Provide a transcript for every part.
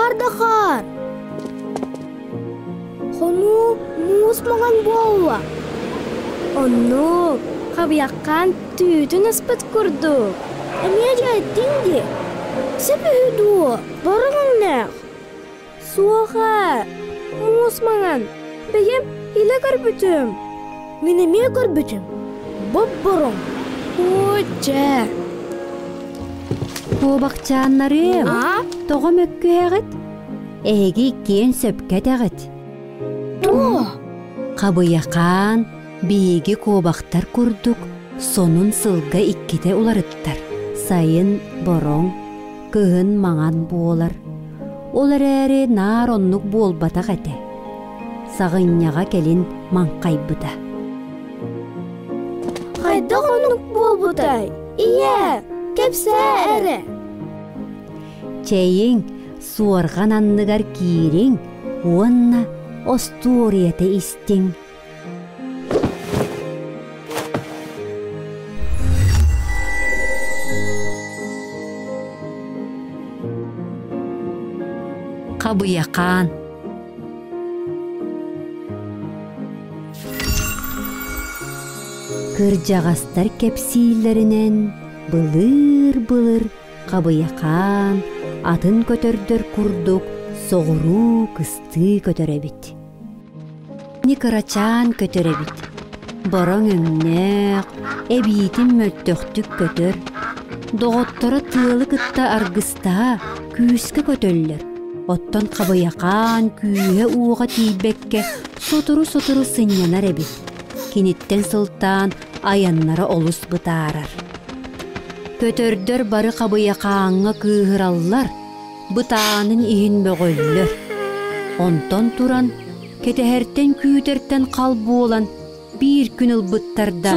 Хаар да хаар. Хонуу муус маҥан буолла. Оннук, хабыйаххаан түүтүн ыспыт курдук. Эмиэ дьэ эттиҥ дии. Сөп үһү дуо, бороҥ өҥнөөх. Суох ээ, муус маҥан. Бэйэм илэ көрбүтүм. Мин эмиэ көрбүтүм. Боп-бороҥ. Оо, дьэ. Куобахчааннарыам, тоҕо мөккүһэҕит? Эһиги иккиэн сөпкө этэҕит. Туох? Хабыйахаан биһиги куобахтар курдук сонун сылга иккитэ уларыттар. Сайын бороҥ, кыһын маҥан буолар. Ол эрээри наар оннук буолбатах этэ. Саҕынньаҕа кэлин маҥхайбыта. Хайдах оннук буолбутай? Ийээ, кэпсээ эрэ. Чэйиҥ, суорҕан анныгар киириҥ уонна остуоруйата истиҥ. Хабыйахаан Кырдьаҕастар кэпсииллэринэн былыыр-былыр Хабыйахаан атын көтөрдөр курдук соҕуруу кыстыы көтөр эбит. Кини кырачаан көтөр эбит. Бороҥ өҥнөөх, эбиитин мөлтөхтүк көтөр. Доҕотторо тыалы кытта аргыстаһа күүскэ көтөллөр. Оттон Хабыйахаан күүһэ-уоҕа тиийбэккэ сотору-сотору сынньанар эбит. Киниттэн сылтаан айаннара олус бытаарар. Көтөрдөр бары Хабыйахааҥҥа кыыһыраллар, бытаанын иһин мөҕөллөр. Онтон туран, кэтэһэртэн күүтэртэн хал буолан, биир күн ылбыттар да,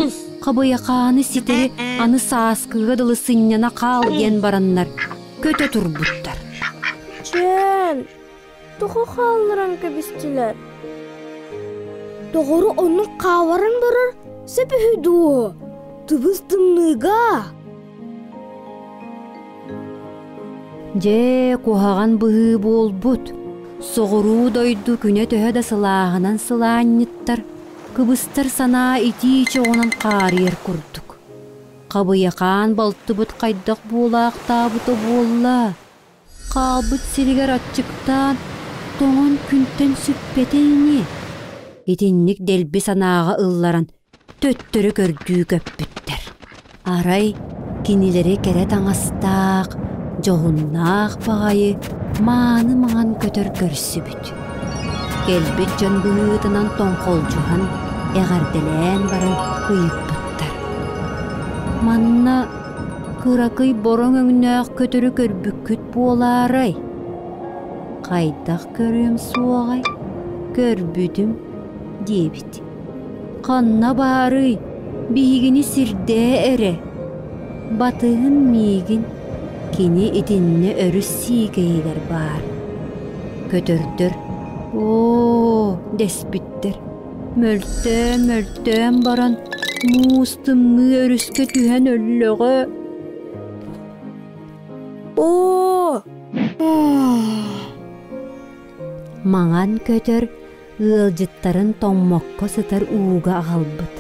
Хабыйахааны ситэри аны сааскыга дылы сынньана хаал диэн бараннар, көтө турбуттар. Чээн, тоҕо хаалларан кэбистилэр? Доҕору оннук хаалларан барар сөп үһү дуо? Тыбыс тымныыга. Дьэ, куһаҕан быһыы буолбут. Соҕуруу дойду күнэ төһө да сылааһынан сылаанньыттар, кыбыстар санаа итии чоҕунан хаарыйар курдук. Хабыйахаан балтыбыт хайдах буолаахтаабыта буолла? Хаалбыт сиригэр аччыктаан, тоҥон күнтэн сүппэтэ ини. Итинник дэлби санааҕа ылларан төттөрү көрдүү көппүттэр. Арай кинилэри кэрэ таҥастаах, дьоһуннаах баҕайы мааны маҥан көтөр көрсүбүт. Кэлбит дьон быһыытынан тоҥхолдьуһан, эҕэрдэлээн баран ыйыппыттар. Манна кыракый бороҥ өҥнөөх көтөрү көрбүккүт буолаарай? Хайдах көрүөм суоҕай? Көрбүтүм диэбит. Ханна баарый? Биһигини сирдээ эрэ. Батыһын миигин, кини итиннэ өрүс сиикэйигэр баар. Көтөрдөр оо дэспиттэр. Мөлтөөн-мөлтөөн баран муус тымныы өрүскэ түһэн өллөҕө. Оо! Маҥан көтөр ыалдьыттарын тоҥмокко сытар ууга аҕалбыт.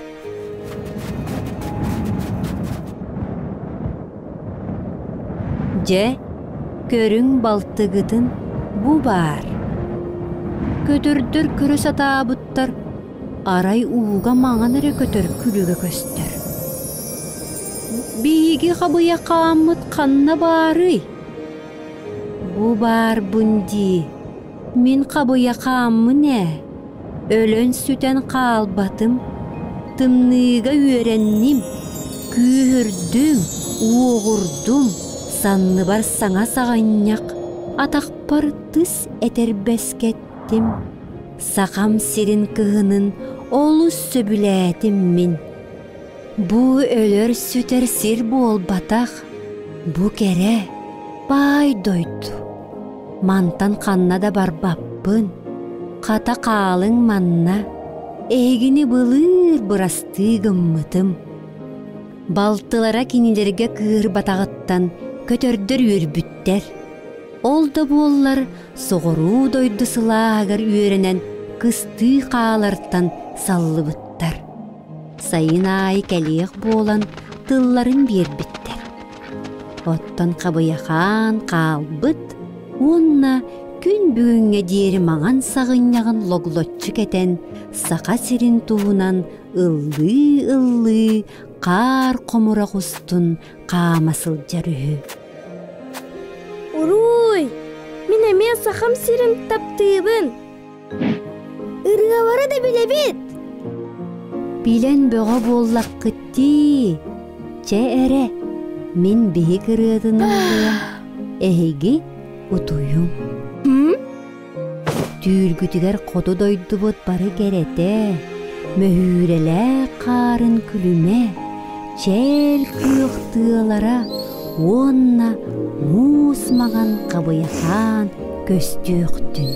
Дьэ, көрүҥ балтыгытын бу баар. Көтөрдөр көрө сатаабыттар, арай ууга маҥан эрэ көтөр күлүгэ көстөр. Биһиги хабыйахааммыт ханна баарый? Бу баарбын дии. Мин хабыйахааммын ээ, өлөн-сүтэн хаалбатым, тымныыга үөрэнним, күүһүрдүм, уоҕурдум, санныбар саҥа саҕынньах, атахпар тыс этэрбэс кэттим. Сахам сирин кыһынын олус сөбүлээтим мин. Бу өлөр-сүтэр сир буолбатах, бу кэрэ, баай дойду. Мантан ханна да барбаппын, хата хаалыҥ манна, эһигини былыыр бырастыы гыммытым. Балтылара кинилэргэ кыырбатаҕыттан көтөрдөр үөрбүттэр. Ол да буоллар соҕуруу дойду сылааһыгар үөрэнэн кыстыы хаалартан саллыбыттар. Сайын аайы кэлиэх буолан тылларын биэрбиттэр. Оттон Хабыйахаан хаалбыт уонна күн бүгүҥҥэ диэри маҥан саҕынньаҕын логлоччу кэтэн Саха сирин туһунан ыллыы-ыллыы хаар хомурах устун хаама сылдьар үһү. Уруй! Мин эмиэ Сахам сирин таптыыбын! Ырыалары да билэбит! Билэн бөҕө буоллаххыт дии! Чэ эрэ, мин биһик ырыатын ыллыам, эһиги утуйуҥ. Түүргүтүгэр хоту дойдубут бары кэрэтэ, мөһүүрэлээх хаарын күлүмэ, чээл күөх тыалара уонна муус маҥан хабыйахаан көстүөхтүн.